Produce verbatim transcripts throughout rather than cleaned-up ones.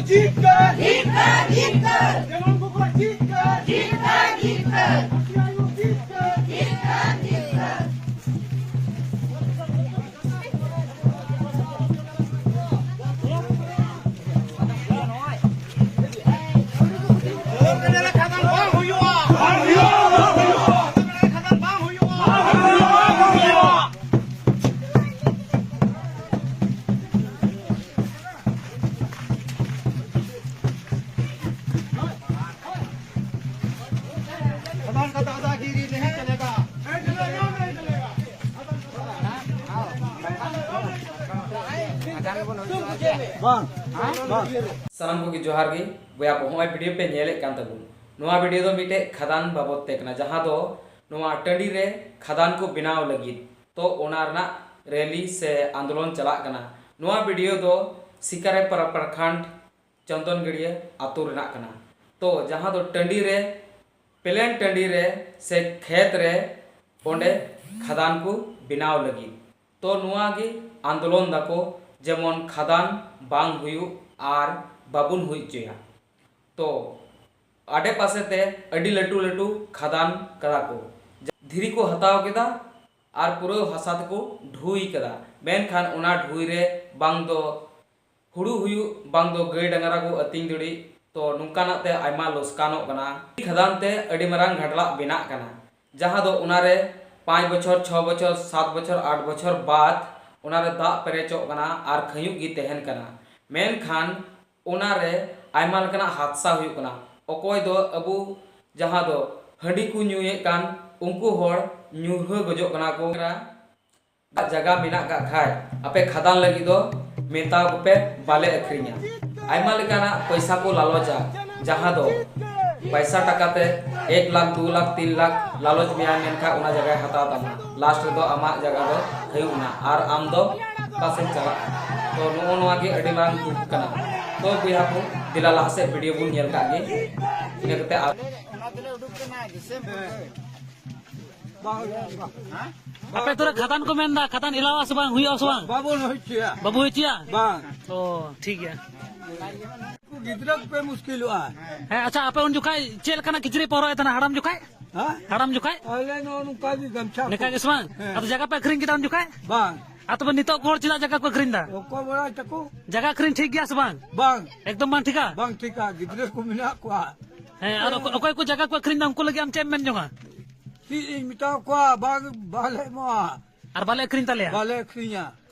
ধিক্কার! ধিক্কার! ধিক্কার! জনগণ ককরা ধিক্কার! ধিক্কার! ধিক্কার! হাতি আয়োগ ধিক্কার! ধিক্কার! ধিক্কার! खदान का दादागिरी नहीं चलेगा। ᱵᱟᱝ, ᱵᱟᱝ᱾ ᱥᱟᱱᱟᱢ ᱠᱚᱜᱮ ᱡᱚᱦᱟᱨ ᱜᱮ᱾ ᱵᱚᱭᱦᱟ ᱠᱚ, ᱦᱚᱸᱜᱼᱚᱭ ᱵᱷᱤᱰᱤᱭᱳ ᱯᱮ ᱧᱮᱞᱮᱫ ᱠᱟᱱ ᱛᱟᱵᱚᱱ, ᱱᱚᱣᱟ ᱵᱷᱤᱰᱤᱭᱳ ᱫᱚ ᱢᱤᱫᱴᱮᱡ ᱠᱷᱟᱫᱟᱱ ᱵᱟᱵᱚᱫ ᱛᱮ ᱠᱟᱱᱟ, ᱡᱟᱦᱟᱸ ᱫᱚ ᱱᱚᱣᱟ ᱴᱟᱺᱰᱤ ᱨᱮ ᱠᱷᱟᱫᱟᱱ ᱠᱚ ᱵᱮᱱᱟᱣ ᱞᱟᱹᱜᱤᱫ, ᱛᱚ ᱚᱱᱟ ᱨᱮᱱᱟᱜ ᱨᱮᱞᱤ ᱥᱮ ᱟᱱᱫᱳᱞᱚᱱ ᱪᱟᱞᱟᱜ ᱠᱟᱱᱟ᱾ ᱱᱚᱣᱟ ᱵᱷᱤᱰᱤᱭᱳ ᱫᱚ ᱥᱤᱠᱟᱨᱟᱭ ᱯᱟᱨᱟ ᱯᱨᱚᱠᱷᱚᱸᱰ, ᱪᱚᱱᱫᱚᱱᱜᱟᱹᱲᱭᱟᱹ ᱟᱛᱳ ᱨᱮᱱᱟᱜ ᱠᱟᱱᱟ᱾ ᱛᱚ ᱡᱟᱦᱟᱸ ᱫᱚ ᱴᱟᱺᱰᱤ ᱨᱮ, ᱯᱞᱮᱱ ᱴᱟᱺᱰᱤ ᱨᱮ ᱥᱮ ᱠᱷᱮᱛ ᱨᱮ ᱚᱸᱰᱮ ᱠᱷᱟᱫᱟᱱ ᱠᱚ ᱵᱮᱱᱟᱣ ᱞᱟᱹᱜᱤᱫ᱾ ᱛᱚ ᱱᱚᱣᱟ ᱜᱮ ᱟᱱᱫᱳᱞᱚᱱ ᱫᱟᱠᱚ, ᱡᱮᱢᱚᱱ ᱠᱷᱟᱫᱟᱱ ᱵᱟᱝ ᱦᱩᱭᱩᱜ ᱟᱨ ᱵᱟᱵᱚᱱ ᱦᱩᱭ ᱦᱚᱪᱚᱭᱟ᱾ ᱛᱚ ᱟᱰᱮ ᱯᱟᱥᱮ ᱛᱮ ᱟᱹᱰᱤ ᱞᱟᱹᱴᱩ ᱞᱟᱹᱴᱩ ᱠᱷᱟᱫᱟᱱ ᱠᱟᱫᱟ ᱠᱚ, ᱫᱷᱤᱨᱤ ᱠᱚ ᱦᱟᱛᱟᱣ ᱠᱮᱫᱟ ᱟᱨ ᱯᱩᱨᱟᱹ ᱦᱟᱥᱟ ᱛᱮᱠᱚ ᱰᱷᱩᱭ ᱠᱟᱫᱟ᱾ ᱢᱮᱱᱠᱷᱟᱱ ᱚᱱᱟ ᱰᱷᱩᱭ ᱨᱮ ᱵᱟᱝ ᱫᱚ ᱦᱩᱲᱩ ᱦᱩᱭᱩᱜ, ᱵᱟᱝ ᱫᱚ ᱜᱟᱹᱭ ᱰᱟᱝᱨᱟ ᱠᱚ ᱟᱹᱛᱤᱧ ᱫᱟᱲᱮᱜ᱾ ᱛᱚ ᱱᱚᱝᱠᱟᱱᱟᱜ ᱛᱮ ᱟᱭᱢᱟ ᱞᱚᱥᱠᱟᱱᱚᱜ ᱠᱟᱱᱟ᱾ ᱠᱷᱟᱫᱟᱱ ᱛᱮ ᱟᱹᱰᱤ ᱢᱟᱨᱟᱝ ᱜᱷᱟᱰᱞᱟᱜ ᱵᱮᱱᱟᱜ ᱠᱟᱱᱟ, ᱡᱟᱦᱟᱸ ᱫᱚ ᱚᱱᱟᱨᱮ ᱯᱟᱸᱪ ᱵᱚᱪᱷᱚᱨ, ᱪᱷᱚ ᱵᱚᱪᱷᱚᱨ, ᱥᱟᱛ ᱵᱚᱪᱷᱚᱨ, ᱟᱴ ᱵᱚᱪᱷᱚᱨ ᱵᱟᱫ ᱚᱱᱟᱨᱮ ᱫᱟᱜ ᱯᱮᱨᱮᱪᱚᱜ ᱠᱟᱱᱟ ᱟᱨ ᱠᱷᱟᱹᱧᱩᱜ ᱜᱮ ᱛᱟᱦᱮᱱ ᱠᱟᱱᱟ᱾ ᱢᱮᱱᱠᱷᱟᱱ ᱚᱱᱟᱨᱮ ᱟᱭᱢᱟ ᱞᱮᱠᱟᱱᱟᱜ ᱦᱟᱫᱥᱟ ᱦᱩᱭᱩᱜ ᱠᱟᱱᱟ᱾ ᱚᱠᱚᱭ ᱫᱚ ᱟᱵᱚ ᱡᱟᱦᱟᱸ ᱫᱚ ᱦᱟᱺᱰᱤ ᱠᱚ ᱧᱩᱭᱮᱫ ᱠᱟᱱ, ᱩᱱᱠᱩ ᱦᱚᱲ ᱧᱩᱨᱦᱟᱹ ᱜᱚᱡᱚᱜ ᱠᱟᱱᱟ ᱠᱚ᱾ ᱡᱟᱭᱜᱟ ᱢᱮᱱᱟᱜ ᱠᱟᱜ ᱠᱷᱟᱡ, ᱟᱯᱮ ᱠᱷᱟᱫᱟᱱ ᱞᱟᱹᱜᱤᱫ ᱫᱚ ᱢᱮᱛᱟᱣ ᱠᱚᱯᱮ, ᱵᱟᱞᱮ ᱟᱹᱠᱷᱨᱤᱧᱟ᱾ ᱟᱭᱢᱟ ᱞᱮᱠᱟᱱᱟᱜ ᱯᱚᱭᱥᱟ ᱠᱚ ᱞᱟᱞᱚᱪᱟ, ᱡᱟᱦᱟᱸ ᱫᱚ ᱯᱚᱭᱥᱟ ᱴᱟᱠᱟ ᱛᱮ ᱮᱠ ᱞᱟᱠᱷ, ᱫᱩ ᱞᱟᱠᱷ, ᱛᱤᱱ ᱞᱟᱠᱷ ᱞᱟᱞᱚᱪ ᱢᱮᱭᱟᱭ, ᱢᱮᱱᱠᱷᱟᱱ ᱚᱱᱟ ᱡᱟᱭᱜᱟᱭ ᱦᱟᱛᱟᱣ ᱛᱟᱢᱟ᱾ ᱞᱟᱥᱴ ᱨᱮᱫᱚ ᱟᱢᱟᱜ ᱡᱟᱭᱜᱟ ᱫᱚ ᱠᱷᱟᱹᱭᱩᱜ ᱮᱱᱟ ᱟᱨ ᱟᱢ ᱫᱚ ᱚᱠᱟ ᱥᱮᱫ ᱪᱟᱞᱟᱜᱼᱟ᱾ ᱛᱚ ᱱᱚᱜᱼᱚ ᱱᱚᱣᱟ ᱜᱮ ᱟᱹᱰᱤ ᱢᱟᱨᱟᱝ ᱫᱩᱠ ᱠᱟᱱᱟ᱾ ᱛᱚ ᱵᱚᱭᱦᱟ ᱠᱚ, ᱫᱮᱞᱟ ᱞᱟᱦᱟ ᱥᱮᱫ ᱵᱷᱤᱰᱤᱭᱳ ᱵᱚᱱ ᱧᱮᱞ ᱠᱟᱜ ᱜᱮ᱾ ᱤᱱᱟᱹ ᱠᱟᱛᱮ ᱟᱨ ᱟᱯᱮ ᱟᱹᱛᱩ ᱨᱮ ᱠᱷᱟᱫᱟᱱ ᱠᱚ ᱢᱮᱱᱫᱟ, ᱠᱷᱟᱫᱟᱱ ᱮᱞᱟᱣᱟ ᱥᱮ ᱵᱟᱝ, ᱦᱩᱭᱩᱜᱼᱟ ᱥᱮ ᱵᱟᱝ? ᱵᱟᱵᱚᱱ ᱦᱩᱭ ᱦᱚᱪᱚᱭᱟ᱾ ᱵᱟᱵᱚ ᱦᱩᱭ ᱦᱚᱪᱚᱭᱟ? ᱵᱟᱝ᱾ ᱚ, ᱴᱷᱤᱠ ᱜᱮᱭᱟ᱾ ᱜᱤᱫᱽᱨᱟᱹ ᱠᱚᱯᱮ ᱢᱩᱥᱠᱤᱞᱚᱜᱼᱟ᱾ ᱦᱮᱸ, ᱟᱪᱪᱷᱟ, ᱟᱯᱮ ᱩᱱ ᱡᱚᱠᱷᱟᱡ ᱪᱮᱫ ᱞᱮᱠᱟᱱᱟᱜ ᱠᱤᱪᱨᱤᱡ ᱯᱮ ᱦᱚᱨᱚᱜ ᱮᱫ ᱛᱟᱦᱮᱱᱟ ᱦᱟᱲᱟᱢ ᱡᱚᱠᱷᱟᱡ? ᱦᱮᱸ? ᱦᱟᱲᱟᱢ ᱡᱚᱠᱷᱟᱡ? ᱟᱞᱮ ᱱᱚᱜᱼᱚ ᱱᱚᱝᱠᱟ ᱜᱮ ᱜᱟᱢᱪᱷᱟ ᱱᱤᱝᱠᱟ ᱠᱚ᱾ ᱜᱮ ᱥᱮ ᱵᱟᱝ? ᱦᱮᱸ᱾ ᱟᱫᱚ ᱡᱟᱭᱜᱟ ᱯᱮ ᱟᱹᱠᱷᱨᱤᱧ ᱠᱮᱫᱟ ᱩᱱ ᱡᱚᱠᱷᱟᱡ? ᱵᱟᱝ᱾ ᱟᱨ ᱛᱚᱵᱮ ᱱᱤᱛᱚᱜ ᱠᱚ ᱦᱚᱲ ᱪᱮᱫᱟᱜ ᱡᱟᱭᱜᱟ ᱠᱚ ᱟᱹᱠᱷᱨᱤᱧ ᱮᱫᱟ? ᱚᱠᱚᱭ ᱵᱟᱲᱟᱭ ᱛᱟᱠᱚ? ᱡᱟᱭᱜᱟ ᱟᱹᱠᱷᱨᱤᱧ ᱴᱷᱤᱠ ᱜᱮᱭᱟ ᱥᱮ ᱵᱟᱝ? ᱵᱟᱝ᱾ ᱮᱠᱫᱚᱢ ᱵᱟᱝ ᱴᱷᱤᱠᱟ? ᱵᱟᱝ ᱴᱷᱤᱠᱟ, ᱜᱤᱫᱽᱨᱟᱹ ᱠᱚ ᱢᱮᱱᱟᱜ ᱠᱚᱣᱟ᱾ ᱦᱮᱸ, ᱟᱨ ᱚᱠᱚᱭ, ᱚᱠᱚᱭ ᱠᱚ ᱡᱟᱭᱜᱟ ᱠᱚ ᱟᱹᱠᱷᱨᱤᱧ ᱮᱫᱟ ᱩᱱᱠᱩ ᱞᱟᱹᱜᱤᱫ ᱟᱢ ᱪᱮᱫ ᱮᱢ ᱢᱮᱱ ᱡᱚᱝᱟ? ᱪᱮᱫ ᱤᱧ ᱢᱮᱛᱟ ᱠᱚᱣᱟ, ᱵᱟᱝ, ᱵᱟᱞᱮ ᱮᱢᱚᱜᱼᱟ᱾ ᱟᱨ ᱵᱟᱞᱮ ᱟᱹᱠᱷᱨᱤᱧ ᱛᱟᱞᱮᱭᱟ? ᱵᱟᱞᱮ ᱟᱹᱠᱷᱨᱤᱧᱟ᱾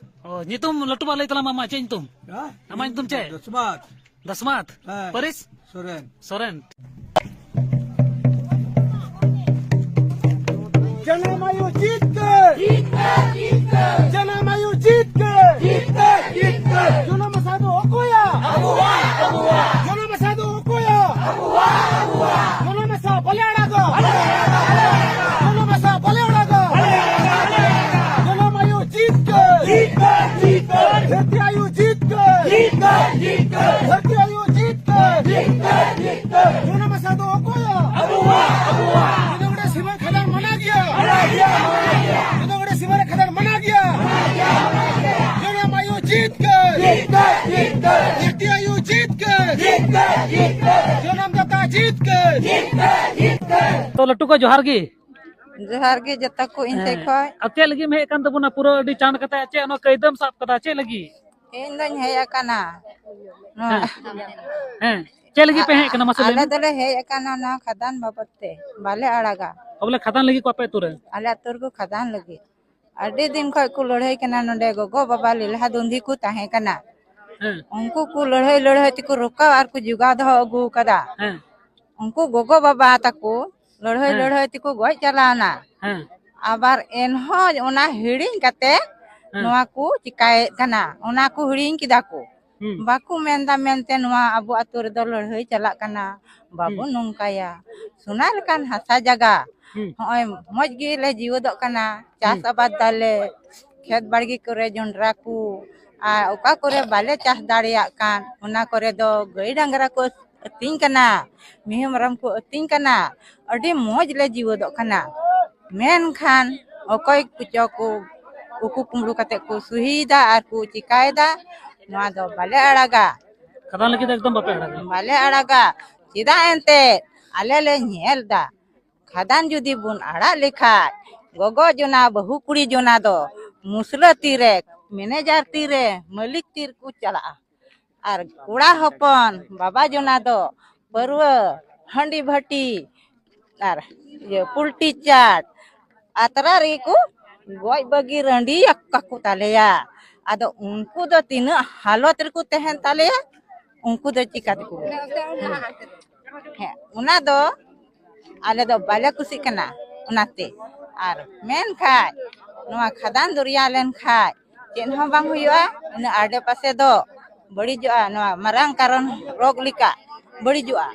ᱚ, ᱧᱩᱛᱩᱢ ᱞᱟᱹᱴᱩ ᱵᱟ ᱞᱟᱹᱭ ᱛᱟᱞᱟᱝ ᱢᱮ, ᱟᱢᱟᱜ ᱪᱮᱫ ᱧᱩᱛᱩᱢ? ᱦᱮᱸ? ᱟᱢᱟᱜ ᱧᱩᱛᱩᱢ ᱪᱮᱫ? ᱫᱚᱥᱢᱟᱛ᱾ ᱫᱚᱥᱢᱟᱛ᱾ ᱦᱮᱸ᱾ ᱯᱟᱹᱨᱤᱥ? ᱥᱚᱨᱮᱱ᱾ ᱥᱚᱨᱮᱱ᱾ ᱡᱟᱱᱟᱢ ᱟᱭᱳ ᱡᱤᱛᱠᱟᱹᱨ! ᱡᱟᱱᱟᱢ ᱟᱭᱳ ᱡᱤᱛᱠᱟᱹᱨ! ᱡᱟᱱᱟᱢ ᱟᱥᱟ ᱫᱚ ᱚᱠᱚᱭᱟ? ᱡᱟᱱᱟᱢ ᱟᱥᱟ ᱫᱚ ᱚᱠᱚᱭᱟ? ᱡᱟᱱᱟᱢ ᱟᱥᱟ ᱵᱟᱞᱮ ᱟᱲᱟᱜᱟ! ᱡᱟᱱᱟᱢ ᱟᱥᱟ ᱵᱟᱞᱮ ᱟᱲᱟᱜᱟ! ᱡᱟᱱᱟᱢ ᱟᱭᱳ ᱡᱤᱛᱠᱟᱹᱨ! ᱫᱷᱟᱹᱨᱛᱤ ᱟᱭᱳ ᱡᱤᱛᱠᱟᱹᱨ! ᱫᱷᱟᱹᱨᱛᱤ ᱟᱭᱳ ᱡᱤᱛᱠᱟᱹᱨ! ᱡᱟᱱᱟᱢ ᱟᱥᱟ ᱫᱚ ᱚᱠᱚᱭᱟ? ᱟᱵᱚᱣᱟᱜ, ᱟᱵᱚᱣᱟᱜ᱾ ᱡᱩᱫᱟᱹ ᱜᱚᱰᱟ ᱥᱤᱢᱟᱹ ᱠᱷᱟᱫᱟᱱ ᱢᱟᱱᱟ ᱜᱮᱭᱟ᱾ ᱢᱟᱱᱟ ᱜᱮᱭᱟ, ᱢᱟᱱᱟ ᱜᱮᱭᱟ᱾ ᱡᱩᱫᱟᱹ ᱜᱚᱰᱟ ᱥᱤᱢᱟᱹ ᱨᱮ ᱠᱷᱟᱫᱟᱱ ᱢᱟᱱᱟ ᱜᱮᱭᱟ᱾ ᱢᱟᱱᱟ ᱜᱮᱭᱟ, ᱢᱟᱱᱟ ᱜᱮᱭᱟ᱾ ᱡᱟᱱᱟᱢ ᱟᱭᱳ ᱡᱤᱛᱠᱟᱹᱨ᱾ ᱡᱤᱛᱠᱟᱹᱨ, ᱡᱤᱛᱠᱟᱹᱨ᱾ ᱫᱷᱟᱹᱨᱛᱤ ᱟᱭᱳ ᱡᱤᱛᱠᱟᱹᱨ᱾ ᱡᱤᱛᱠᱟᱹᱨ, ᱡᱤᱛᱠᱟᱹᱨ᱾ ᱡᱟᱱᱟᱢ ᱫᱟᱛᱟ ᱡᱤᱛᱠᱟᱹᱨ᱾ ᱡᱤᱛᱠᱟᱹᱨ, ᱡᱤᱛᱠᱟᱹᱨ᱾ ᱛᱚ ᱞᱟᱹᱴᱩ ᱠᱚ ᱡᱚᱦᱟᱨ ᱜᱮ᱾ ᱡᱚᱦᱟᱨ ᱜᱮ ᱡᱚᱛᱚ ᱠᱚ ᱤᱧ ᱴᱷᱮᱡ ᱦᱮᱸ᱾ ᱠᱷᱚᱡ᱾ ᱟᱨ ᱪᱮᱫ ᱞᱟᱹᱜᱤᱫ ᱮᱢ ᱦᱮᱡ ᱟᱠᱟᱱ ᱛᱟᱵᱚᱱᱟ ᱯᱩᱨᱟᱹ ᱟᱹᱰᱤ ᱪᱟᱬ ᱠᱟᱛᱮ? ᱪᱮᱫ ᱚᱱᱟ ᱠᱟᱹᱭᱫᱟᱹᱢ ᱥᱟᱵ ᱠᱟᱫᱟ, ᱪᱮᱫ ᱞᱟᱹᱜᱤᱫ? ᱤᱧ ᱫᱚᱧ ᱦᱮᱡ ᱟᱠᱟᱱᱟ᱾ ᱱᱚᱣᱟ ᱦᱮᱸ᱾ ᱦᱮᱸ᱾ ᱪᱮᱫ ᱞᱟᱹᱜᱤᱫ ᱯᱮ ᱦᱮᱡ ᱟᱠᱟᱱᱟ ᱢᱟᱥᱮ ᱞᱟᱹᱭ ᱟᱞᱮ ᱢᱮ? ᱫᱚᱞᱮ ᱦᱮᱡ ᱟᱠᱟᱱᱟ ᱱᱚᱣᱟ ᱠᱷᱟᱫᱟᱱ ᱵᱟᱵᱚᱫ ᱛᱮ, ᱵᱟᱞᱮ ᱟᱲᱟᱜᱟ᱾ ᱚ, ᱵᱚᱞᱮ ᱠᱷᱟᱫᱟᱱ ᱞᱟᱹᱜᱤᱫ ᱠᱚ ᱟᱯᱮ ᱟᱹᱛᱩ ᱨᱮ? ᱟᱞᱮ ᱟᱹᱛᱩ ᱨᱮᱠᱚ ᱠᱷᱟᱫᱟᱱ ᱞᱟᱹᱜᱤᱫ᱾ ᱟᱹᱰᱤ ᱫᱤᱱ ᱠᱷᱚᱡ ᱠᱚ ᱞᱟᱹᱲᱦᱟᱹᱭ ᱠᱟᱱᱟ ᱱᱚᱰᱮ, ᱜᱚᱜᱚ ᱵᱟᱵᱟ ᱞᱮᱞᱦᱟ ᱫᱩᱱᱫᱷᱤ ᱠᱚ ᱛᱟᱦᱮᱸ ᱠᱟᱱᱟ᱾ ᱦᱮᱸ᱾ ᱩᱱᱠᱩ ᱠᱚ ᱞᱟᱹᱲᱦᱟᱹᱭ ᱞᱟᱹᱲᱦᱟᱹᱭ ᱛᱮᱠᱚ ᱨᱚᱠᱟᱣ ᱟᱨ ᱠᱚ ᱡᱚᱜᱟᱣ ᱫᱚᱦᱚ ᱟᱹᱜᱩ ᱟᱠᱟᱫᱟ᱾ ᱦᱮᱸ᱾ ᱩᱱᱠᱩ ᱜᱚᱜᱚ ᱵᱟᱵᱟ ᱛᱟᱠᱚ ᱞᱟᱹᱲᱦᱟᱹᱭ ᱦᱮᱸ᱾ ᱞᱟᱹᱲᱦᱟᱹᱭ ᱛᱮᱠᱚ ᱜᱚᱡ ᱪᱟᱞᱟᱣᱱᱟ᱾ ᱦᱮᱸ᱾ ᱟᱵᱟᱨ ᱮᱱᱦᱚᱸ ᱚᱱᱟ ᱦᱤᱲᱤᱧ ᱠᱟᱛᱮ ᱦᱮᱸ᱾ ᱱᱚᱣᱟ ᱠᱚ ᱪᱤᱠᱟᱭᱮᱫ ᱠᱟᱱᱟ, ᱚᱱᱟ ᱠᱚ ᱦᱤᱲᱤᱧ ᱠᱮᱫᱟ ᱠᱚ᱾ ᱦᱩᱸ᱾ ᱵᱟᱠᱚ ᱢᱮᱱᱫᱟ ᱢᱮᱱᱛᱮ ᱱᱚᱣᱟ ᱟᱵᱚ ᱟᱹᱛᱩ ᱨᱮᱫᱚ ᱞᱟᱹᱲᱦᱟᱹᱭ ᱪᱟᱞᱟᱜ ᱠᱟᱱᱟ, ᱵᱟᱵᱚ ᱦᱩᱸ᱾ ᱱᱚᱝᱠᱟᱭᱟ᱾ ᱥᱚᱱᱟ ᱞᱮᱠᱟᱱ ᱦᱟᱥᱟ ᱡᱟᱭᱜᱟ, ᱦᱩᱸ᱾ ᱦᱚᱸᱜᱼᱚᱭ ᱢᱚᱡᱽ ᱜᱮᱞᱮ ᱡᱤᱣᱮᱫᱚᱜ ᱠᱟᱱᱟ, ᱪᱟᱥ ᱦᱩᱸ᱾ ᱟᱵᱟᱫ ᱫᱟᱞᱮ, ᱠᱷᱮᱛ ᱵᱟᱲᱜᱮ ᱠᱚᱨᱮ ᱡᱚᱱᱰᱨᱟ ᱠᱚ, ᱟᱨ ᱚᱠᱟ ᱠᱚᱨᱮ ᱵᱟᱞᱮ ᱪᱟᱥ ᱫᱟᱲᱮᱭᱟᱜ ᱠᱟᱱ, ᱚᱱᱟ ᱠᱚᱨᱮ ᱫᱚ ᱜᱟᱹᱭ ᱰᱟᱝᱨᱟ ᱠᱚ ᱟᱹᱛᱤᱧ ᱠᱟᱱᱟ, ᱢᱤᱦᱩ ᱢᱮᱨᱚᱢ ᱠᱚ ᱟᱹᱛᱤᱧ ᱠᱟᱱᱟ, ᱟᱹᱰᱤ ᱢᱚᱡᱽ ᱞᱮ ᱡᱤᱣᱮᱫᱚᱜ ᱠᱟᱱᱟ᱾ ᱢᱮᱱᱠᱷᱟᱱ ᱚᱠᱚᱭ ᱠᱚᱪᱚ ᱠᱚ ᱩᱠᱩ ᱠᱩᱢᱵᱽᱲᱩ ᱠᱟᱛᱮ ᱠᱚ ᱥᱩᱦᱤᱭᱮᱫᱟ ᱟᱨ ᱠᱚ ᱪᱤᱠᱟᱭᱮᱫᱟ, ᱱᱚᱣᱟ ᱫᱚ ᱵᱟᱞᱮ ᱟᱲᱟᱜᱟ᱾ ᱠᱷᱟᱫᱟᱱ ᱞᱟᱹᱜᱤᱫ ᱫᱚ ᱮᱠᱫᱚᱢ ᱵᱟᱯᱮ ᱟᱲᱟᱜᱟ᱾ ᱵᱟᱞᱮ ᱟᱲᱟᱜᱟ᱾ ᱪᱮᱫᱟᱜ ᱮᱱᱛᱮᱫ ᱟᱞᱮ ᱞᱮ ᱧᱮᱞ ᱫᱟ, ᱠᱷᱟᱫᱟᱱ ᱡᱩᱫᱤ ᱵᱚᱱ ᱟᱲᱟᱜ ᱞᱮᱠᱷᱟᱡ, ᱜᱚᱜᱚ ᱡᱚᱱᱟ, ᱵᱟᱹᱦᱩ ᱠᱩᱲᱤ ᱡᱚᱱᱟ ᱫᱚ ᱢᱩᱥᱞᱟᱹ ᱛᱤᱨᱮ, ᱢᱮᱱᱮᱡᱟᱨ ᱛᱤᱨᱮ, ᱢᱟᱹᱞᱤᱠ ᱛᱤᱨ ᱠᱚ ᱪᱟᱞᱟᱜᱼᱟ᱾ ᱟᱨ ᱠᱚᱲᱟ ᱦᱚᱯᱚᱱ, ᱵᱟᱵᱟ ᱡᱚᱱᱟ ᱫᱚ ᱯᱟᱹᱨᱣᱟᱹ, ᱦᱟᱺᱰᱤ ᱵᱷᱟᱹᱴᱤ ᱟᱨ ᱤᱭᱟᱹ ᱯᱩᱞᱴᱤ ᱪᱟᱴ ᱟᱛᱨᱟ ᱨᱮᱜᱮ ᱠᱚ ᱜᱚᱡ ᱵᱟᱹᱜᱤ ᱨᱟᱺᱰᱤ ᱟᱠᱚ ᱛᱟᱞᱮᱭᱟ᱾ ᱟᱫᱚ ᱩᱱᱠᱩ ᱫᱚ ᱛᱤᱱᱟᱹᱜ ᱦᱟᱞᱚᱛ ᱨᱮᱠᱚ ᱛᱟᱦᱮᱱ ᱛᱟᱞᱮᱭᱟ, ᱩᱱᱠᱩ ᱫᱚ ᱪᱤᱠᱟ ᱛᱮᱠᱚ ᱵᱩᱡᱷᱟᱹᱣᱟ? ᱦᱮᱸ, ᱚᱱᱟ ᱫᱚ ᱟᱞᱮ ᱫᱚ ᱵᱟᱞᱮ ᱠᱩᱥᱤᱜ ᱠᱟᱱᱟ᱾ ᱚᱱᱟᱛᱮ ᱟᱨ ᱢᱮᱱᱠᱷᱟᱡ ᱱᱚᱣᱟ ᱠᱷᱟᱫᱟᱱ ᱫᱚᱨᱭᱟ ᱞᱮᱱᱠᱷᱟᱡ ᱪᱮᱫ ᱦᱚᱸ ᱵᱟᱝ ᱦᱩᱭᱩᱜᱼᱟ᱾ ᱤᱱᱟᱹ ᱟᱰᱮ ᱯᱟᱥᱮ ᱫᱚ ᱵᱟᱹᱲᱤᱡᱚᱜᱼᱟ, ᱱᱚᱣᱟ ᱢᱟᱨᱟᱝ ᱠᱟᱨᱚᱱ ᱨᱳᱜᱽ ᱞᱮᱠᱟ ᱵᱟᱹᱲᱤᱡᱚᱜᱼᱟ᱾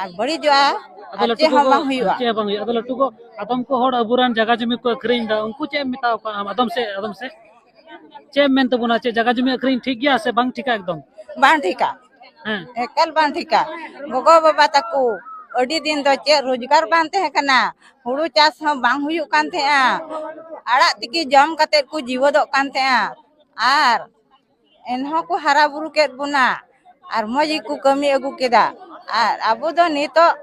ᱟᱨ ᱵᱟᱹᱲᱤᱡᱚᱜᱼᱟ, ᱟᱫᱚ ᱟᱨ ᱞᱟᱹᱴᱩ ᱪᱮᱫ ᱦᱚᱸ ᱜᱚᱜᱚ, ᱵᱟᱝ ᱦᱩᱭᱩᱜᱼᱟ᱾ ᱪᱮᱫ ᱦᱚᱸ ᱵᱟᱝ ᱦᱩᱭᱩᱜᱼᱟ᱾ ᱟᱫᱚ ᱞᱟᱹᱴᱩ ᱜᱚ, ᱟᱫᱚᱢ ᱠᱚ ᱦᱚᱲ ᱟᱵᱚᱨᱮᱱ ᱡᱟᱭᱜᱟ ᱡᱚᱢᱤ ᱠᱚ ᱟᱹᱠᱷᱨᱤᱧ ᱮᱫᱟ, ᱩᱱᱠᱩ ᱪᱮᱫ ᱮᱢ ᱢᱮᱛᱟᱣ ᱠᱚᱣᱟ ᱟᱢ? ᱟᱫᱚᱢ ᱥᱮᱫ, ᱟᱫᱚᱢ ᱥᱮᱫ ᱪᱮᱫ ᱮᱢ ᱢᱮᱱ ᱛᱟᱵᱚᱱᱟ? ᱪᱮᱫ ᱡᱟᱭᱜᱟ ᱡᱚᱢᱤ ᱟᱹᱠᱷᱨᱤᱧ ᱴᱷᱤᱠ ᱜᱮᱭᱟ ᱥᱮ ᱵᱟᱝ ᱴᱷᱤᱠᱟ? ᱮᱠᱫᱚᱢ ᱵᱟᱝ ᱴᱷᱤᱠᱟ᱾ ᱦᱮᱸ᱾ ᱮᱠᱟᱞ ᱵᱟᱝ ᱴᱷᱤᱠᱟ᱾ ᱜᱚᱜᱚ ᱵᱟᱵᱟ ᱛᱟᱠᱚ ᱟᱹᱰᱤ ᱫᱤᱱ ᱫᱚ ᱪᱮᱫ ᱨᱳᱡᱽᱜᱟᱨ ᱵᱟᱝ ᱛᱟᱦᱮᱸ ᱠᱟᱱᱟ, ᱦᱩᱲᱩ ᱪᱟᱥ ᱦᱚᱸ ᱵᱟᱝ ᱦᱩᱭᱩᱜ ᱠᱟᱱ ᱛᱟᱦᱮᱸᱜᱼᱟ, ᱟᱲᱟᱜ ᱛᱤᱠᱤ ᱡᱚᱢ ᱠᱟᱛᱮᱫ ᱠᱚ ᱡᱤᱣᱮᱫᱚᱜ ᱠᱟᱱ ᱛᱟᱦᱮᱸᱜᱼᱟ᱾ ᱟᱨ ᱮᱱᱦᱚᱸ ᱠᱚ ᱦᱟᱨᱟ ᱵᱩᱨᱩ ᱠᱮᱫ ᱵᱚᱱᱟ ᱟᱨ ᱢᱚᱡᱽ ᱜᱮᱠᱚ ᱠᱟᱹᱢᱤ ᱟᱹᱜᱩ ᱠᱮᱫᱟ᱾ ᱟᱨ ᱟᱵᱚ ᱫᱚ ᱱᱤᱛᱚᱜ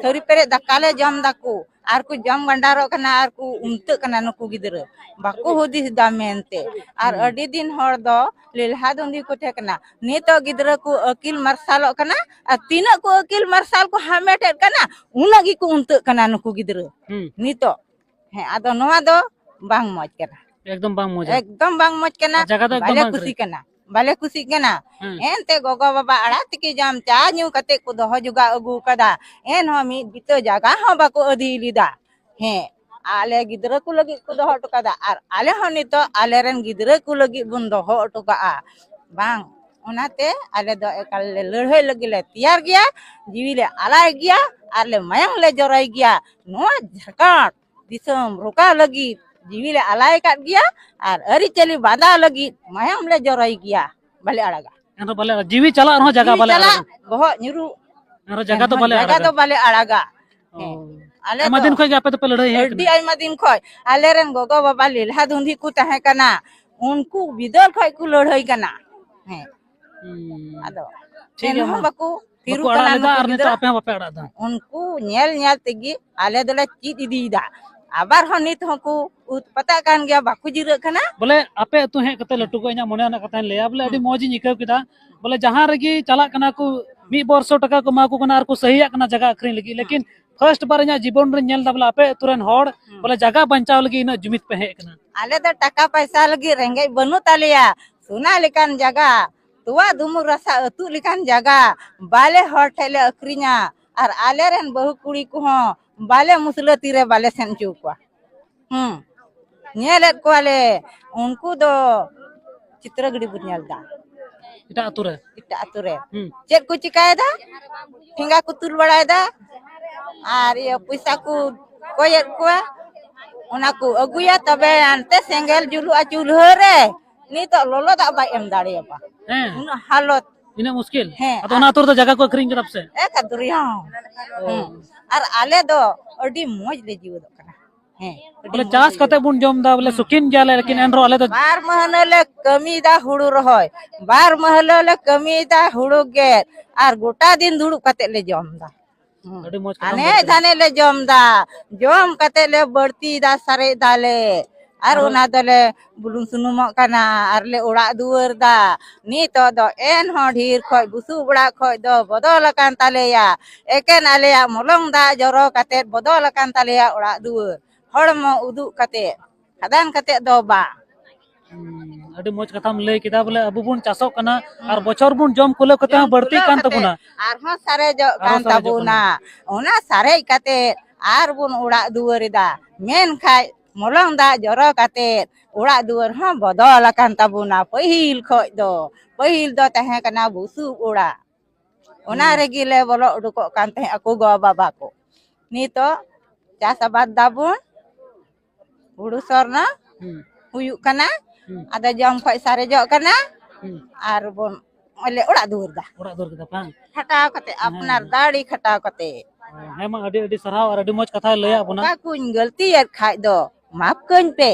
ᱛᱷᱟᱹᱨᱤ ᱯᱮᱨᱮᱡ ᱫᱟᱠᱟ ᱞᱮ ᱡᱚᱢ ᱫᱟᱠᱚ ᱟᱨ ᱠᱚ ᱡᱚᱢ ᱜᱟᱸᱰᱟᱨᱚᱜ ᱠᱟᱱᱟ ᱟᱨ ᱠᱚ ᱩᱢᱛᱟᱹᱜ ᱠᱟᱱᱟ ᱱᱩᱠᱩ ᱜᱤᱫᱽᱨᱟᱹ, ᱵᱟᱠᱚ ᱦᱩᱫᱤᱥ ᱫᱟ ᱢᱮᱱᱛᱮ᱾ ᱟᱨ ᱦᱩᱸ᱾ ᱟᱹᱰᱤ ᱫᱤᱱ ᱦᱚᱲ ᱫᱚ ᱞᱮᱞᱦᱟ ᱫᱩᱸᱫᱷᱤ ᱠᱚ ᱛᱟᱦᱮᱸ ᱠᱟᱱᱟ᱾ ᱱᱤᱛᱚᱜ ᱜᱤᱫᱽᱨᱟᱹ ᱠᱚ ᱟᱹᱠᱤᱞ ᱢᱟᱨᱥᱟᱞᱚᱜ ᱠᱟᱱᱟ ᱟᱨ ᱛᱤᱱᱟᱹᱜ ᱠᱚ ᱟᱹᱠᱤᱞ ᱢᱟᱨᱥᱟᱞ ᱠᱚ ᱦᱟᱢᱮᱴᱮᱫ ᱠᱟᱱᱟ, ᱩᱱᱟᱹᱜ ᱜᱮᱠᱚ ᱩᱢᱛᱟᱹᱜ ᱠᱟᱱᱟ ᱱᱩᱠᱩ ᱜᱤᱫᱽᱨᱟᱹ᱾ ᱦᱩᱸ᱾ ᱱᱤᱛᱚᱜ ᱦᱮᱸ, ᱟᱫᱚ ᱱᱚᱣᱟ ᱫᱚ ᱵᱟᱝ ᱢᱚᱡᱽ ᱠᱟᱱᱟ᱾ ᱮᱠᱫᱚᱢ ᱵᱟᱝ ᱢᱚᱡᱟ᱾ ᱮᱠᱫᱚᱢ ᱵᱟᱝ ᱢᱚᱡᱽ ᱠᱟᱱᱟ᱾ ᱟᱨ ᱡᱟᱭᱜᱟ ᱫᱚ ᱮᱠᱫᱚᱢ ᱵᱟᱞᱮ ᱵᱟᱝ ᱠᱩᱥᱤ ᱟᱹᱠᱷᱨᱤᱧ᱾ ᱠᱟᱱᱟ, ᱵᱟᱞᱮ ᱠᱩᱥᱤᱜ ᱠᱟᱱᱟ᱾ ᱦᱮᱸ᱾ ᱮᱱᱛᱮ ᱜᱚᱜᱚ ᱵᱟᱵᱟ ᱟᱲᱟᱜ ᱛᱤᱠᱤ ᱡᱟᱢ ᱪᱟ ᱧᱩ ᱠᱟᱛᱮ ᱠᱚ ᱫᱚᱦᱚ ᱡᱚᱜᱟᱣ ᱟᱹᱜᱩ ᱠᱟᱫᱟ, ᱮᱱᱦᱚᱸ ᱢᱤᱫ ᱵᱤᱛᱟᱹ ᱡᱟᱭᱜᱟ ᱦᱚᱸ ᱵᱟᱠᱚ ᱟᱹᱫᱷᱤ ᱞᱮᱫᱟ᱾ ᱦᱮᱸ, ᱟᱞᱮ ᱜᱤᱫᱽᱨᱟᱹ ᱠᱚ ᱞᱟᱹᱜᱤᱫ ᱠᱚ ᱫᱚᱦᱚ ᱦᱚᱴᱚ ᱠᱟᱫᱟ ᱟᱨ ᱟᱞᱮ ᱦᱚᱸ ᱱᱤᱛᱚᱜ ᱟᱞᱮᱨᱮᱱ ᱜᱤᱫᱽᱨᱟᱹ ᱠᱚ ᱞᱟᱹᱜᱤᱫ ᱵᱚᱱ ᱫᱚᱦᱚ ᱦᱚᱴᱚ ᱠᱟᱜᱼᱟ᱾ ᱵᱟᱝ, ᱚᱱᱟᱛᱮ ᱟᱞᱮ ᱫᱚ ᱮᱠᱟᱞ ᱞᱮ ᱞᱟᱹᱲᱦᱟᱹᱭ ᱞᱟᱹᱜᱤᱫ ᱞᱮ ᱛᱮᱭᱟᱨ ᱜᱮᱭᱟ, ᱡᱤᱣᱤ ᱞᱮ ᱟᱞᱟᱭ ᱜᱮᱭᱟ ᱟᱨ ᱞᱮ ᱢᱟᱭᱟᱝ ᱞᱮ ᱡᱚᱨᱚᱭ ᱜᱮᱭᱟ᱾ ᱱᱚᱣᱟ ᱡᱷᱟᱲᱠᱷᱚᱸᱰ ᱫᱤᱥᱚᱢ ᱨᱚᱠᱟ ᱞᱟᱹᱜᱤᱫ ᱡᱤᱣᱤ ᱞᱮ ᱟᱞᱟᱭ ᱟᱠᱟᱫ ᱜᱮᱭᱟ ᱟᱨ ᱟᱹᱨᱤᱪᱟᱹᱞᱤ ᱵᱟᱸᱫᱟ ᱞᱟᱹᱜᱤᱫ ᱢᱟᱭᱟᱢ ᱞᱮ ᱡᱚᱨᱚᱭ ᱜᱮᱭᱟ, ᱵᱟᱞᱮ ᱟᱲᱟᱜᱟ᱾ ᱮᱱᱨᱮᱦᱚᱸ ᱵᱟᱞᱮ, ᱡᱤᱣᱤ ᱪᱟᱞᱟᱜ ᱨᱮᱦᱚᱸ ᱡᱟᱭᱜᱟ ᱡᱤᱣᱤ ᱵᱟᱞᱮ ᱪᱟᱞᱟᱜ, ᱟᱲᱟᱜᱟ᱾ ᱵᱚᱦᱚᱜ ᱧᱩᱨᱩᱜ, ᱮᱱᱨᱮᱦᱚᱸ ᱡᱟᱭᱜᱟ ᱫᱚ ᱮᱱᱦᱚᱸ ᱵᱟᱞᱮ ᱡᱟᱭᱜᱟ ᱟᱲᱟᱜᱟ᱾ ᱫᱚ ᱵᱟᱞᱮ ᱟᱲᱟᱜᱟ᱾ ᱚ᱾ ᱦᱮᱸ᱾ ᱟᱞᱮ ᱟᱭᱢᱟ ᱫᱚ ᱫᱤᱱ ᱠᱷᱚᱡ ᱜᱮ ᱟᱯᱮ ᱫᱚᱯᱮ ᱞᱟᱹᱲᱦᱟᱹᱭ ᱦᱮᱡ ᱟᱹᱰᱤ ᱠᱟᱱᱟ᱾ ᱟᱭᱢᱟ ᱫᱤᱱ ᱠᱷᱚᱡ ᱟᱞᱮᱨᱮᱱ ᱜᱚᱜᱚ ᱵᱟᱵᱟ ᱞᱮᱞᱦᱟ ᱫᱩᱸᱫᱷᱤ ᱠᱚ ᱛᱟᱦᱮᱸ ᱠᱟᱱᱟ, ᱩᱱᱠᱩ ᱵᱤᱫᱟᱹᱞ ᱠᱷᱚᱡ ᱠᱚ ᱞᱟᱹᱲᱦᱟᱹᱭ ᱠᱟᱱᱟ᱾ ᱦᱮᱸ᱾ ᱦᱩᱸ᱾ ᱟᱫᱚ ᱴᱷᱤᱠ ᱜᱮᱭᱟ, ᱮᱱᱦᱚᱸ ᱢᱟ᱾ ᱵᱟᱠᱚ ᱛᱷᱤᱨ ᱵᱟᱠᱚ ᱟᱲᱟᱜ ᱠᱟᱱᱟ ᱞᱮᱫᱟ ᱱᱩᱠᱩ ᱟᱨ ᱱᱤᱛᱚᱜ ᱜᱤᱫᱽᱨᱟᱹ᱾ ᱟᱯᱮ ᱦᱚᱸ ᱵᱟᱯᱮ ᱟᱲᱟᱜ ᱮᱫᱟ᱾ ᱩᱱᱠᱩ ᱧᱮᱞ ᱧᱮᱞ ᱛᱮᱜᱮ ᱟᱞᱮ ᱫᱚᱞᱮ ᱪᱮᱫ ᱤᱫᱤᱭᱮᱫᱟ᱾ ᱟᱵᱟᱨ ᱦᱚᱸ ᱱᱤᱛ ᱦᱚᱸᱠᱚ ᱩᱛᱯᱟᱛᱟᱜ ᱠᱟᱱ ᱜᱮᱭᱟ, ᱵᱟᱠᱚ ᱡᱤᱨᱟᱹᱜ ᱠᱟᱱᱟ᱾ ᱵᱚᱞᱮ ᱟᱯᱮ ᱟᱹᱛᱩ ᱦᱮᱡ ᱠᱟᱛᱮ ᱞᱟᱹᱴᱩ ᱠᱚ ᱤᱧᱟᱹᱜ ᱢᱚᱱᱮ ᱨᱮᱱᱟᱜ ᱠᱟᱛᱷᱟᱧ ᱞᱟᱹᱭᱟ, ᱵᱚᱞᱮ ᱟᱹᱰᱤ ᱦᱩᱸ᱾ ᱢᱚᱡᱽ ᱤᱧ ᱟᱹᱭᱠᱟᱹᱣ ᱠᱮᱫᱟ᱾ ᱵᱚᱞᱮ ᱡᱟᱦᱟᱸ ᱨᱮᱜᱮ ᱪᱟᱞᱟᱜ ᱠᱟᱱᱟ ᱠᱚ, ᱢᱤᱫ ᱵᱚᱨᱥᱚ ᱴᱟᱠᱟ ᱠᱚ ᱮᱢᱟ ᱠᱚ ᱠᱟᱱᱟ ᱟᱨ ᱠᱚ ᱥᱟᱹᱦᱤᱭᱟᱜ ᱠᱟᱱᱟ ᱡᱟᱭᱜᱟ ᱟᱹᱠᱷᱨᱤᱧ ᱞᱟᱹᱜᱤᱫ, ᱞᱮᱠᱤᱱ ᱯᱷᱟᱥᱴ ᱵᱟᱨ ᱤᱧᱟᱹᱜ ᱡᱤᱵᱚᱱ ᱨᱮᱧ ᱧᱮᱞ ᱮᱫᱟ ᱵᱚᱞᱮ ᱟᱯᱮ ᱟᱹᱛᱩ ᱨᱮᱱ ᱦᱚᱲ ᱦᱩᱸ᱾ ᱵᱚᱞᱮ ᱡᱟᱭᱜᱟ ᱵᱟᱧᱪᱟᱣ ᱞᱟᱹᱜᱤᱫ ᱤᱱᱟᱹᱜ ᱡᱩᱢᱤᱫ ᱯᱮ ᱦᱮᱡ ᱟᱠᱟᱱᱟ᱾ ᱟᱞᱮ ᱫᱚ ᱴᱟᱠᱟ ᱯᱟᱭᱥᱟ ᱞᱟᱹᱜᱤᱫ ᱨᱮᱸᱜᱮᱡ ᱵᱟᱹᱱᱩᱜ ᱛᱟᱞᱮᱭᱟ, ᱥᱚᱱᱟ ᱞᱮᱠᱟᱱ ᱡᱟᱭᱜᱟ, ᱛᱚᱣᱟ ᱫᱩᱢᱩᱨ ᱨᱟᱥᱟ ᱟᱹᱛᱩᱜ ᱞᱮᱠᱟᱱ ᱡᱟᱭᱜᱟ ᱵᱟᱞᱮ ᱦᱚᱲ ᱴᱷᱮᱡ ᱞᱮ ᱟᱹᱠᱷᱨᱤᱧᱟ, ᱟᱨ ᱟᱞᱮ ᱨᱮᱱ ᱵᱟᱹᱦᱩ ᱠᱩᱲᱤ ᱠᱚᱦᱚᱸ ᱵᱟᱞᱮ ᱢᱩᱥᱞᱟᱹ ᱛᱤᱨᱮ ᱵᱟᱞᱮ ᱥᱮᱱ ᱦᱚᱪᱚ ᱠᱚᱣᱟ᱾ ᱦᱩᱸ᱾ ᱧᱮᱞᱮᱫ ᱠᱚᱣᱟᱞᱮ, ᱩᱱᱠᱩ ᱫᱚ ᱪᱤᱛᱨᱟᱹᱜᱤᱲᱤ ᱵᱚᱱ ᱧᱮᱞ ᱮᱫᱟ᱾ ᱮᱴᱟᱜ ᱟᱹᱛᱩ ᱨᱮ? ᱮᱴᱟᱜ ᱟᱹᱛᱩ ᱨᱮ᱾ ᱦᱩᱸ᱾ ᱪᱮᱫ ᱠᱚ ᱪᱤᱠᱟᱭᱮᱫᱟ? ᱴᱷᱮᱸᱜᱟ ᱠᱚ ᱛᱩᱞ ᱵᱟᱲᱟᱭᱮᱫᱟ᱾ ᱟᱨ ᱤᱭᱟᱹ ᱯᱚᱭᱥᱟ ᱠᱚ ᱠᱚᱭᱮᱫ ᱠᱚᱣᱟ᱾ ᱚᱱᱟ ᱠᱚ ᱟᱹᱜᱩᱭᱟ, ᱛᱚᱵᱮ ᱦᱟᱱᱛᱮ ᱥᱮᱸᱜᱮᱞ ᱡᱩᱞᱩᱜᱼᱟ ᱪᱩᱞᱦᱟᱹ ᱨᱮ᱾ ᱱᱤᱛᱚᱜ ᱞᱚᱞᱚ ᱫᱟᱜ ᱵᱟᱭ ᱮᱢ ᱫᱟᱲᱮᱭᱟᱵᱟ᱾ ᱦᱮᱸ᱾ ᱩᱱᱟᱹᱜ ᱦᱟᱞᱚᱛ᱾ ᱤᱱᱟᱹᱜ ᱢᱩᱥᱠᱤᱞ? ᱦᱮᱸ, ᱟᱫᱚ ᱟᱨ ᱚᱱᱟ ᱟᱹᱛᱩ ᱨᱮᱫᱚ ᱡᱟᱭᱜᱟ ᱠᱚ ᱟᱹᱠᱷᱨᱤᱧ ᱠᱮᱫᱟ ᱯᱮᱥᱮ? ᱮᱠ ᱫᱩᱨᱭᱟᱹᱣ᱾ ᱚ᱾ ᱦᱮᱸ᱾ ᱟᱨ ᱟᱞᱮ ᱫᱚ ᱟᱹᱰᱤ ᱢᱚᱡᱽ ᱞᱮ ᱡᱤᱣᱮᱫᱚᱜ ᱠᱟᱱᱟ᱾ ᱦᱮᱸ, ᱟᱹᱰᱤ ᱵᱚᱞᱮ ᱢᱚᱡᱽ ᱪᱟᱥ ᱞᱮ ᱠᱟᱛᱮ ᱡᱤᱣᱮᱫᱚᱜ ᱵᱚᱱ ᱡᱚᱢ ᱮᱫᱟ, ᱵᱚᱞᱮ ᱦᱮᱸ᱾ ᱥᱩᱠᱷᱤᱱ ᱜᱮᱭᱟᱞᱮ, ᱞᱮᱠᱤᱱ ᱦᱮᱸ᱾ ᱮᱱ ᱨᱮᱦᱚᱸ ᱟᱞᱮ ᱫᱚ ᱵᱟᱨ ᱢᱟᱹᱦᱱᱟᱹ ᱞᱮ ᱠᱟᱹᱢᱤᱭᱮᱫᱟ ᱦᱩᱲᱩ ᱨᱚᱦᱚᱭ, ᱵᱟᱨ ᱢᱟᱹᱦᱱᱟᱹ ᱞᱮ ᱠᱟᱹᱢᱤᱭᱮᱫᱟ ᱦᱩᱲᱩ ᱜᱮᱫ, ᱟᱨ ᱜᱚᱴᱟ ᱫᱤᱱ ᱫᱩᱲᱩᱵ ᱠᱟᱛᱮ ᱞᱮ ᱡᱚᱢ ᱮᱫᱟ᱾ ᱦᱮᱸ᱾ ᱟᱹᱰᱤ ᱢᱚᱡᱽ ᱠᱟᱛᱷᱟᱢ ᱦᱟᱱᱮ ᱞᱟᱹᱭ ᱠᱮᱫᱟ᱾ ᱫᱷᱟᱱᱮ ᱞᱮ ᱡᱚᱢ ᱮᱫᱟ, ᱡᱚᱢ ᱠᱟᱛᱮ ᱞᱮ ᱵᱟᱹᱲᱛᱤᱭᱮᱫᱟ, ᱥᱟᱨᱮᱡ ᱫᱟᱞᱮ, ᱟᱨ ᱟᱨᱚ ᱚᱱᱟ ᱫᱚᱞᱮ ᱵᱩᱞᱩᱝ ᱥᱩᱱᱩᱢᱚᱜ ᱠᱟᱱᱟ, ᱟᱨ ᱞᱮ ᱚᱲᱟᱜ ᱫᱩᱣᱟᱹᱨ ᱫᱟ᱾ ᱱᱤᱛᱚᱜ ᱫᱚ ᱮᱱᱦᱚᱸ ᱰᱷᱮᱨ ᱠᱷᱚᱡ ᱵᱩᱥᱩᱵ ᱚᱲᱟᱜ ᱠᱷᱚᱡ ᱫᱚ ᱵᱚᱫᱚᱞ ᱟᱠᱟᱱ ᱛᱟᱞᱮᱭᱟ᱾ ᱮᱠᱮᱱ ᱟᱞᱮᱭᱟᱜ ᱢᱚᱞᱚᱝ ᱫᱟᱜ ᱡᱚᱨᱚ ᱠᱟᱛᱮ ᱵᱚᱫᱚᱞ ᱟᱠᱟᱱ ᱛᱟᱞᱮᱭᱟ ᱚᱲᱟᱜ ᱫᱩᱣᱟᱹᱨ᱾ ᱦᱚᱲᱢᱚ ᱩᱫᱩᱜ ᱠᱟᱛᱮ, ᱠᱷᱟᱫᱟᱱ ᱠᱟᱛᱮ ᱫᱚ ᱵᱟᱝ᱾ ᱦᱩᱸ, ᱟᱹᱰᱤ ᱢᱚᱡᱽ ᱠᱟᱛᱷᱟᱢ ᱞᱟᱹᱭ ᱠᱮᱫᱟ, ᱵᱚᱞᱮ ᱟᱵᱚ ᱵᱚᱱ ᱪᱟᱥᱚᱜ ᱠᱟᱱᱟ ᱟᱨ ᱦᱩᱸ᱾ ᱵᱚᱪᱷᱚᱨ ᱵᱚᱱ ᱡᱚᱢ ᱠᱩᱞᱟᱹᱣ ᱠᱟᱛᱮ ᱡᱚᱢ ᱦᱚᱸ ᱵᱟᱹᱲᱛᱤᱜ ᱠᱩᱞᱟᱹᱣ ᱠᱟᱱ ᱠᱟᱛᱮ ᱛᱟᱵᱚᱱᱟ᱾ ᱟᱨᱦᱚᱸ ᱥᱟᱨᱮᱡᱚᱜ ᱟᱨᱦᱚᱸ ᱠᱟᱱ ᱥᱟᱨᱮᱡᱚᱜ ᱛᱟᱵᱚᱱᱟ᱾ ᱠᱟᱱᱟ᱾ ᱚᱱᱟ ᱥᱟᱨᱮᱡ ᱠᱟᱛᱮ ᱟᱨ ᱵᱚᱱ ᱚᱲᱟᱜ ᱫᱩᱣᱟᱹᱨ ᱮᱫᱟ᱾ ᱢᱮᱱᱠᱷᱟᱡ ᱢᱚᱞᱚᱝ ᱫᱟᱜ ᱡᱚᱨᱚ ᱠᱟᱛᱮ ᱚᱲᱟᱜ ᱫᱩᱣᱟᱹᱨ ᱦᱚᱸ ᱵᱚᱫᱚᱞ ᱟᱠᱟᱱ ᱛᱟᱵᱚᱱᱟ᱾ ᱯᱟᱹᱦᱤᱞ ᱠᱷᱚᱡ ᱫᱚ, ᱯᱟᱹᱦᱤᱞ ᱫᱚ ᱛᱟᱦᱮᱸ ᱠᱟᱱᱟ ᱵᱩᱥᱩᱵ ᱚᱲᱟᱜ, ᱚᱱᱟ ᱦᱩᱸ᱾ ᱨᱮᱜᱮ ᱞᱮ ᱵᱚᱞᱚ ᱩᱰᱩᱠᱚᱜ ᱠᱟᱱ ᱛᱟᱦᱮᱸᱫ ᱟᱠᱚ ᱜᱚ ᱵᱟᱵᱟ ᱠᱚ᱾ ᱱᱤᱛᱚᱜ ᱪᱟᱥ ᱟᱵᱟᱫ ᱫᱟᱵᱚᱱ, ᱦᱩᱲᱩ ᱥᱚᱨᱱᱚ ᱦᱩᱸ᱾ ᱦᱩᱭᱩᱜ ᱠᱟᱱᱟ, ᱦᱩᱸ᱾ ᱟᱫᱚ ᱡᱚᱢ ᱠᱷᱚᱡ ᱥᱟᱨᱮᱡᱚᱜ ᱠᱟᱱᱟ, ᱦᱩᱸ᱾ ᱟᱨ ᱵᱚᱱ ᱞᱮ ᱚᱲᱟᱜ ᱫᱩᱣᱟᱹᱨ ᱫᱟ᱾ ᱚᱲᱟᱜ ᱫᱩᱣᱟᱹᱨ ᱠᱮᱫᱟ ᱵᱟᱝ? ᱠᱷᱟᱴᱟᱣ ᱠᱟᱛᱮ, ᱦᱮᱸ, ᱟᱯᱱᱟᱨ ᱦᱮᱸ᱾ ᱫᱟᱲᱮ ᱠᱷᱟᱴᱟᱣ ᱠᱟᱛᱮ᱾ ᱚ, ᱦᱮᱸ ᱢᱟ, ᱟᱹᱰᱤ ᱟᱹᱰᱤ ᱥᱟᱨᱦᱟᱣ ᱟᱨ ᱟᱹᱰᱤ ᱢᱚᱡᱽ ᱠᱟᱛᱷᱟᱭ ᱞᱟᱹᱭᱟᱫ ᱵᱚᱱᱟ᱾ ᱚᱠᱟ ᱠᱚᱧ ᱜᱟᱹᱞᱛᱤᱭᱮᱫ ᱠᱷᱟᱡ ᱫᱚ ᱢᱟᱯ ᱠᱟᱹᱧ ᱯᱮ᱾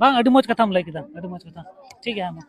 ᱵᱟᱝ, ᱟᱹᱰᱤ ᱢᱚᱡᱽ ᱠᱟᱛᱷᱟᱢ ᱞᱟᱹᱭ ᱠᱮᱫᱟ, ᱟᱹᱰᱤ ᱢᱚᱡᱽ ᱠᱟᱛᱷᱟ᱾ ᱴᱷᱤᱠ ᱜᱮᱭᱟ, ᱦᱮᱸ ᱢᱟ᱾